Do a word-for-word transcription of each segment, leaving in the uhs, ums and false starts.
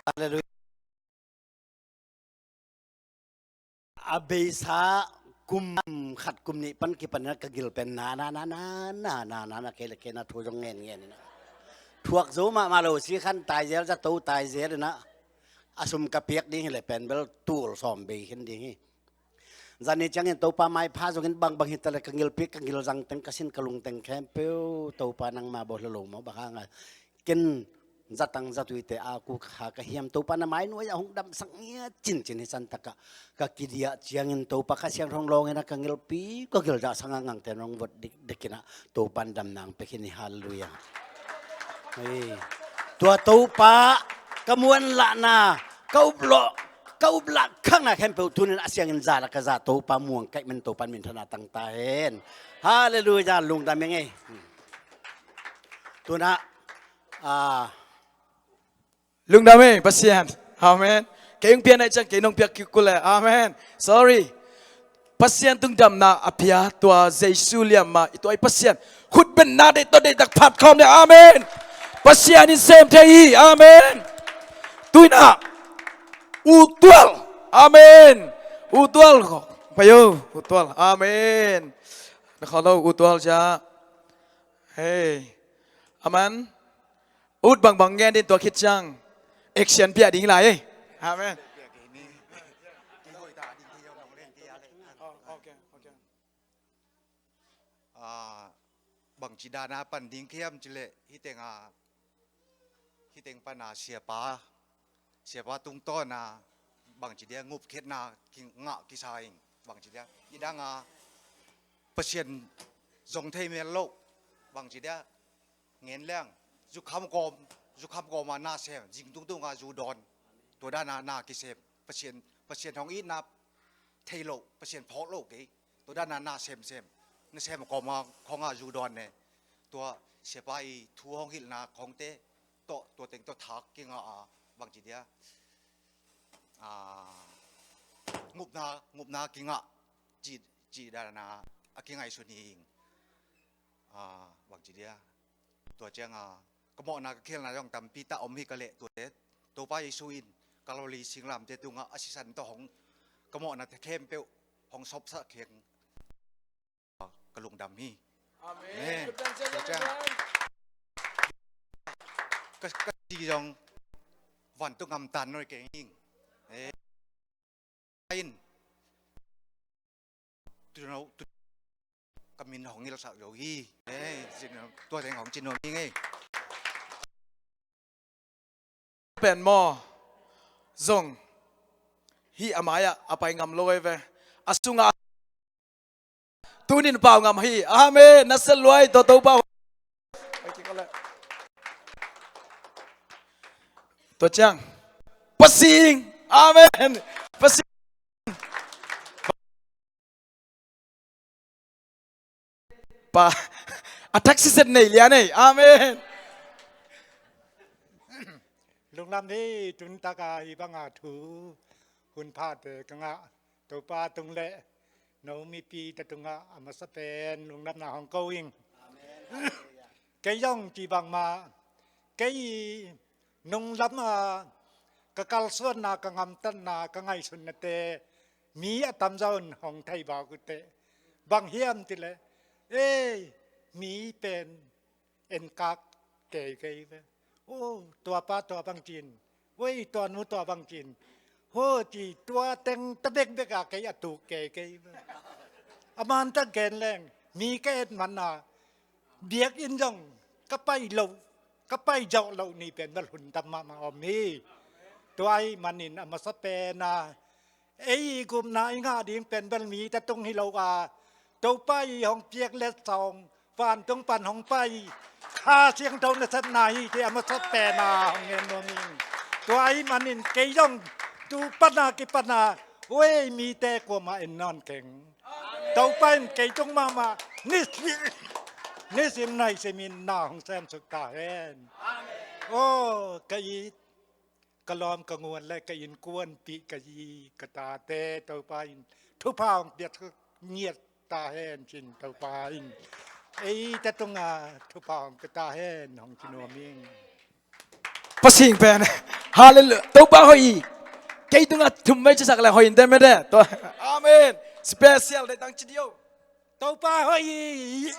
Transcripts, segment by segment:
Halleluiah. A beisa kum khat kum nih pan kipan ka gil pen na na na na na na na na kei le kei na thu zong ngen ngen ina. Thuak zo mahmah lo si khan taizel zato taizel ina. A sum ka piak ding hi le pen bel tul sawm bei khin ding hi. Zani ciangin Topa maipha zongin bangbang hi ta le ka ngilpi ka ngilzang teng ka sin ka lungteng khempeuh Topa nangma bawh lo maw bang hanga ken zatang zatuite a ku kha ka hiam Topa na mai nuai a hong damsak ngiat cincin hi san taka ka kidiah ciangin Topa Kha Siangtho lawngin a ka ngilpi ka gilzah sanga ngangte nong vot dikdikina Topa in damnang pekhin hi. Halleluiah. Hei. Tua Topa ka muan lahna ka uplawh ka uplak khakna khempeuh tunin a siangin za la ka za Topa muang kaih men Topa min thana tangta hen. Halleluiah. Lungdam ing ei. Tuna a Lungdam ei Pasian. Amen. Kei hong piak nai ciang kei nong piak kik kul le. Amen. Sorry. Pasian tungdamna a pia tua Jesu liamma i tua i Pasian khutbenna deih tawh deihtak phat khawm le. Amen. Pasian in sem thei hi. Amen. Tuina u tual. Amen. U tual. Payo u tual. Amen. Na kholo u tual ja. Hei. Aman. Ut bangbang ngen din tua khit ciang action piah ding lai ei. Amen. Ah, bangci dana pan ding khiam cileh hiteng a hiteng pana siapa siapa tungtawna bangci dia ngupkhiatna kingah kisa ing bangci dia idanga Pasian zong thei mel lo bangci dia ngen leng zukham kawm zukham kawma na sem zing tungtunga zu dawn tua dana na kisem Pasian Pasian hong itna thei lo Pasian phawk lo kei tua dana na semsem na sem kawma khawnga zu dawn ne tua siapa i thu hong hilhna khawngte tawh tua teng tawh thak kinga a bangci dia ngupna ngupna kingah ci dana a kingaihsun hi ing. Bangci dia tua cianga ka mawhna ka khelna zong tampi ta om hi ka leh tuate Topa Jesu in Kalvary singlamte tungah a sisan tawh hong ka mawhna te khempeuh hong sopsak kheng ka lungdam hi. Amen. Ka si zong van tu ngamtan noi keng hing. In tuno tu ka min hong ngilsak zo hi. Tua teng hong cin nuam hi ngei. Pen maw zong hi a mai-ah a pai ngam lo ei ve a sungah tunin pau ngam hi. Amen. Na sel luai tua Topa. Tua ciang pasing. Amen. Pasing pa a taxi set nei lian ei. Amen. Lunglam hi tuntaka hi banga thu hun phate ka ngah Topa tung le no mipi ta tungah a masa pen lunglamna hong ko ing. Kei zong ci bangmah kei nunglam a ka kalsuanna ka ngamtatna ka ngaihsunnate mi a tamzaw in hong thei bak uh teh bang hiam tileh ei mi pen enkak keikei ve. O tuapa tua bangcin oi tuanu tua bangcin ho ci tua teng ta bekbek a kei a tuk keikei ve. A man tak gen leng mi ka et manna biakinn zong ka pai loh ka pai zawh loh ni pen bel hun tam mahmah om hi. Tua ahih manin a masa pena ei i gupna i ngah ding pen bel mi ta tung hi lo a Topa i hong piak letsong vantung pan hong pai Kha Siangtho nasepna hi ci a masa pena hong ngen nuam ing. Tua ahih manin kei zong tu pana kipana uei mite kuamah en nawn keng. Topa in kei tung mahmah nisim naisemin na hong semsuk ta hen. O ka it ka lawm ka nguan le ka innkuanpih ka zi ka tate Topa in thupha hong piak ngiat ta hen cin Topa in ei ta tunga thupha hong pia ta hen hong ci nuam ing. Pasing pen Halleluiah. Topa hoih hi. Kei tungah thum vei cisak le hoih in te mete. Amen. Special de tang ci dio. Topa hoih hi.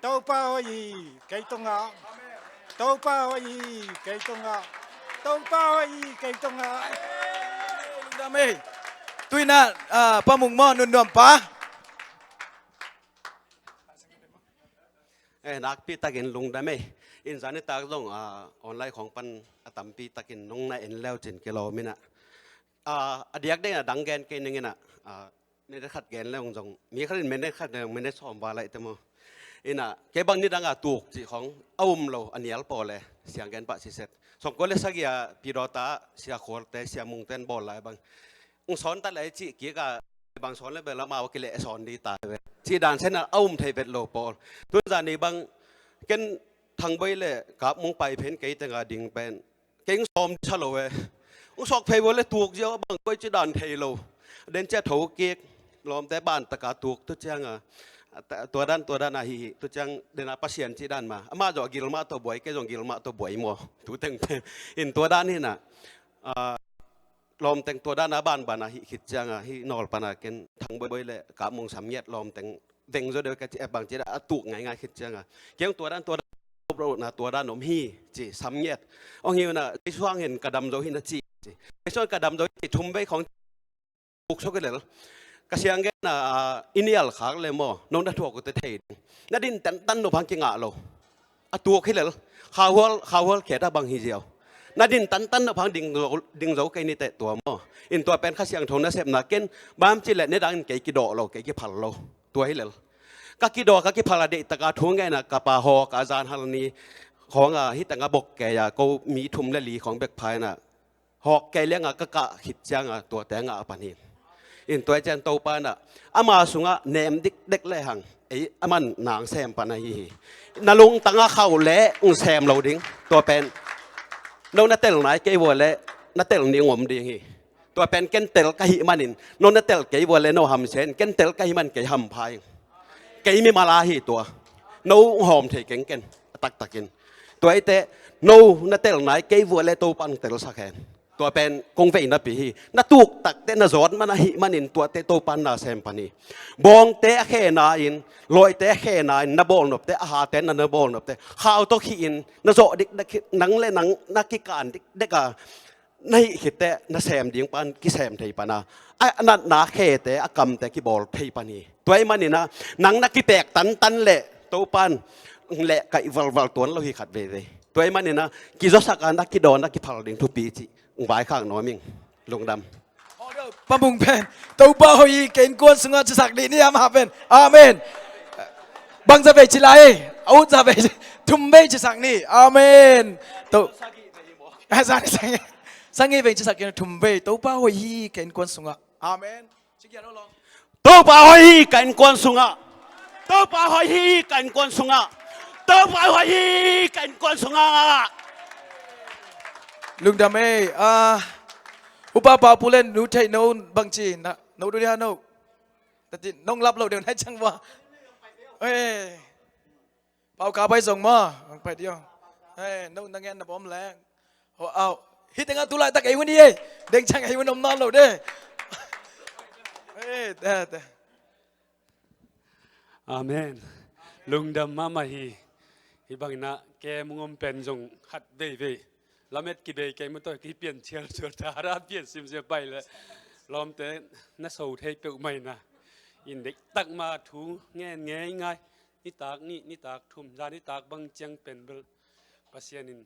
Topa hoih hi kei tungah. Topa hoih hi kei tungah. Topa hoih hi kei tungah. Lungdam ei. Tuinah, ah, Pa Mung maw, nunnuam pa. Eh, nakpi takin lungdam ei. In zanitak zong, ah, online khawng pan a tampi takin nong na en leu cin kilawm inah. Ah, a diak dei na dang gen kei ning inah. Ah, minute khat gen leu zong. Mi khat in minute khat leu minute sawm va lai te maw. Inah, kei bang nidang a tuk cih khawng a um lo a nial paw le siang gen pah siset. Sawmkua le sagih a pidawta sia khualte, sia mungten bawl lai bang. Ung sawn ta lai cih kik a bang sawn le bel amau a kileh sawn di ta ve. Cih dan sen a um thei vet lo pawl. Tun zani bang ken Thangboi le Kap Mung pai phen kei tenga ding pen. Kei ung sawm di sa lo e. Ung sawk phei vo le tuk ziau a bang koi ci dan thei lo. Den cia tho kik lawmte ban taka tuk tu cianga. Tua dan, tua dan a hi hi. Tu ciang dena Pasian ci dan ma. Ama zong gil mah tua buai, kei zong gil mah tua buai maw. Tu teng pen. In tua dan hi na. Ah, lawmteng tua dana banbana hih khit cianga, hih nawl pana ken Thangboi le Kap Mung sam ngiat lawmteng veng zaw deuh ka ci, eh, bang ci da a tuk ngaingai khit cianga. Kiang tua dan, tua dan, na tua dan om hi ci, sam ngiat. Ong hi na, Jesuh hangin ka dam zo hi na ci, ci. Jesuh hangin ka dam zo hi ci, thum vei khawng tuk suk hi lel. Ka siang gen na, ah, i nial khak le maw, nong na thuak uh te thei ding. Na din tantan nop hang kingah lo. A tuk hi lel. Khauhual, khauhual khiat a bang hi ziau. Na din tantan nop hang ding zo, ding zo kei ni teh tua maw. In tua pen Kha Siangtho nasepna ken, bang ci le ne dang in kei kidawh lo, kei kiphal lo. Tua hi lel. Ka kidawh, ka kiphal a deih taka thu ngen a ka pa hawk a zan hal ni khawng a hi tanga bok kei a ko mi thum le li khawng bek pha in a hawk kei lianga ka kah khit cianga tuate ngah a pan hi. In tua cian Topa na ama sungah nem dikdek le hang ei aman nang sem pan ahi hi. Na lungtanga khauh le ung sem lo ding. Tua pen no na tel nai kei vua le na tel ni ung om ding hi. Tua pen ken tel ka hih manin no na tel kei vua le no ham sen, ken tel ka hih man kei ham phai. Kei mi mala hi tua. No ung hawm thei kengken a taktakin. Tua ite no na tel nai kei vua le Topan tel sak hen. Tua pen kong vei napi hi. Na tuk takte na zawt man ahih manin tuate Topan na sem pan hi. Bawngte a khena in, lawite a khena in, na bawlnopte, a hate na, na bawlnopte khau tawk hi in, na zawh dikdek hi, nang le nang na kikan dikdek a na hih khitte na sem ding pan kisem thei pana a natna khete a kamte kibawl thei pan hi. Tua ahih manina nang na kipek tantan le Topan le kaih valval tuan lo hi khat veivei. Tua ahih manina kizawsaka na kidawn na kiphal ding thupi cih ung vaikhak nuam ing. Lungdam. Pa Mung pen Topa hoih hi, ka innkuan sungah cisak dih ni amah pen. Amen. Bang za vei ci lai, a ut za vei, thum vei cisak ni. Amen. To. Sang, sang, sang vei cisak kei thum vei. Topa hoih hi, ka innkuan sungah. Amen. Topa hoih hi ka innkuan sungah. Topa hoih hi ka innkuan sungah. Topa hoih hi ka innkuan sungah. Lungdam ei. Ah, Upa Pa Pu Len, nu theih no bangci na, no du dia no. Tati nong lap lo deuh nai ciang bua. Eh. Pau ka pai zong maw, ang pai diaw. Hei, no na ngen na bawm leng. Ho au. Hih tengah tu laitak ei hun hi ei. Deng ciang ei hun om nawn lo de. Hei, te, te. Amen. Lungdam mahmah hi. Hih bangin ah ke mungom pen zong khat veivei. Lamet kibei kei mataw kipian cial cial ta ra pian simsia pai le. Lawmte na so thei peuh mai na. In deihtak ma thu ngen ngei ngai. Nitak nih, nitak thum, zan nitak bang ciang pen bel Pasian in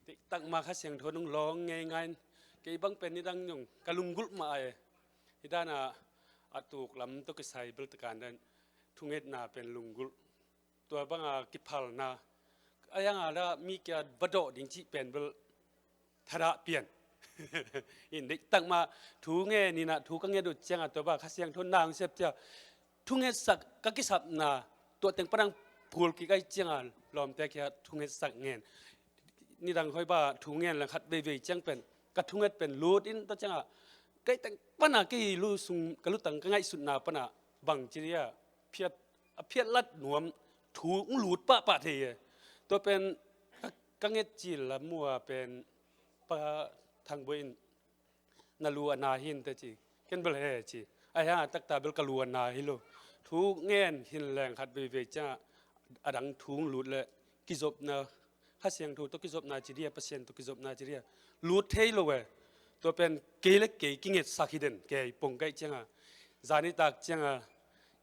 deihtak ma Kha Siangtho nung lawng ngeingai in kei bang pen nidang zong ka lunggulh mah e. Hih dana a tuk lam tawh kisai bel takan dan thungetna pen lunggulh. Tua banga kiphalna a yanga da mi kia va dawh ding cih pen bel thadah pian. In deihtak ma thu nge nina thu ka nget uh cianga tua ba Kha Siangtho nang siap cia thungetsak ka kisapna tua teng panang phul kik ai cianga lawmte kia thungetsak ngen. Nidang hoi ba thu ngen lang khat veivei ciang pen ka thunget pen lut in tua cianga kei teng pana kei lu sung ka lutang ka ngaihsutna pana bang ci dia phiat a phiat lat nuam thu ung lut pahpah thei e. Tua pen ka, Ka nget cil la mua pen Pa Thang Buai in na lu a na hi inteh ci. Ken bel he ci. Ahi hang a taktak bel ka lu a na hi lo. Thu ngen hi leng khat veivei ciangah a dang thu hong lut leh kizopna, Kha Siangtho tawh kizopna ci dia, Pasian tawh kizopna ci dia, lut thei lo e. Tua pen kei le kei kingetsak hi den, kei pongkaih ciangah, zanitak ciangah,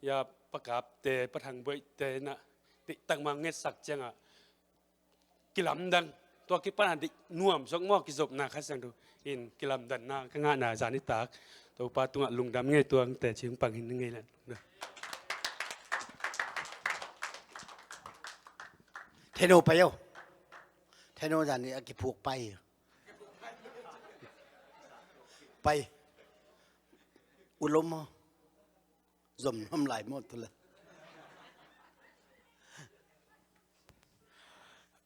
ya, Pa Kapte, Pa Thang Buaihte in ah deihtak mah ngetsak ciangah kilamdang, tua kipan a deih nuam suak maw, kizopna Kha Siangtho in kilamdanna ka ngahna zanitak Topa tungah lungdam ngei, tuang teci hong pang hi ning ei leh. Theno pai o. Theno zani a kiphuk pai. Pai. Ulom maw. Zom nuam lai maw tu le.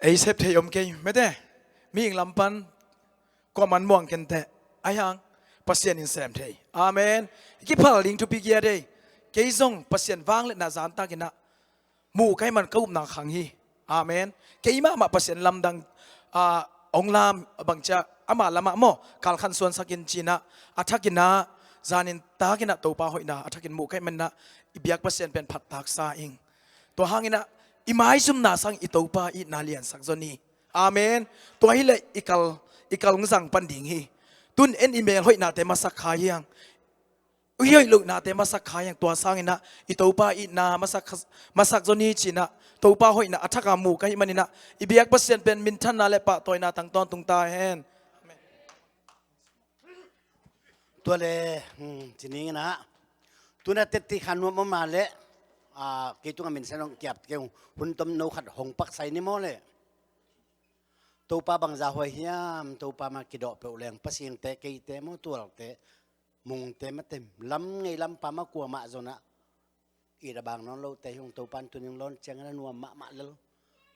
Ei sep thei om kei mete. Mihing lam pan kuaman muang kenteh. Ahi hang Pasian in sem thei. Amen. Kiphal ding thupi kia dei. Kei zong Pasian vangliatna zantak in ah muh ka hih man ka upna khang hi. Amen. Kei mahmah Pasian lamdang, ah, hong lam bang ciah ama lamah maw, kalkhan suansak in ci-in ah, a thak in ah, zanin tak in ah Topa hoihna a thak in muh ka hih man ah, i biak Pasian pen phattaksa ing. Tua hangin ah i maizumna sang i Topa itna liansak zaw ni. Amen. Tua hileh i kal, i kal hong zang pan ding hi. Tun en i mel hoihnate masak kha hi hang. I hoih lohnate masak kha hi hang, tua sangin ah i Topa itna masak, masak zaw ni ci-in ah, Topa hoihna a thak a muh ka hih manin ah, i biak Pasian pen minthanna le pahtawina tang tawntung ta hen. Amen. Tua le, hmm, ci ning in ah, tuna teti khan nuam om a leh, ah, kei tungah minsen hong kiap kei ung, hun tomno khat hong paksai ni maw leh. Topa bangzah huai hiam, Topa mah kidawh peuh leng, Pasiangte, keite maw, tualte, mungte, mate, lam ngei lam pa mah, kuamah zong ah it a bang nawn lote hi ung. Topa in tuni hong lawn ciangin ah nuam mahmah lel.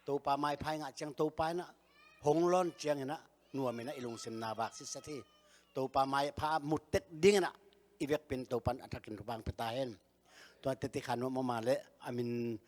Topa maipha i ngah ciang Topa in ah hong lawn ciangin ah nuam in ah i lungsim na vak sitset hi. Topa maipha muh tek dingin ah i vekpi in Topa in a thakin thupha hong pia ta hen. Tua teti khan nuam om a leh a min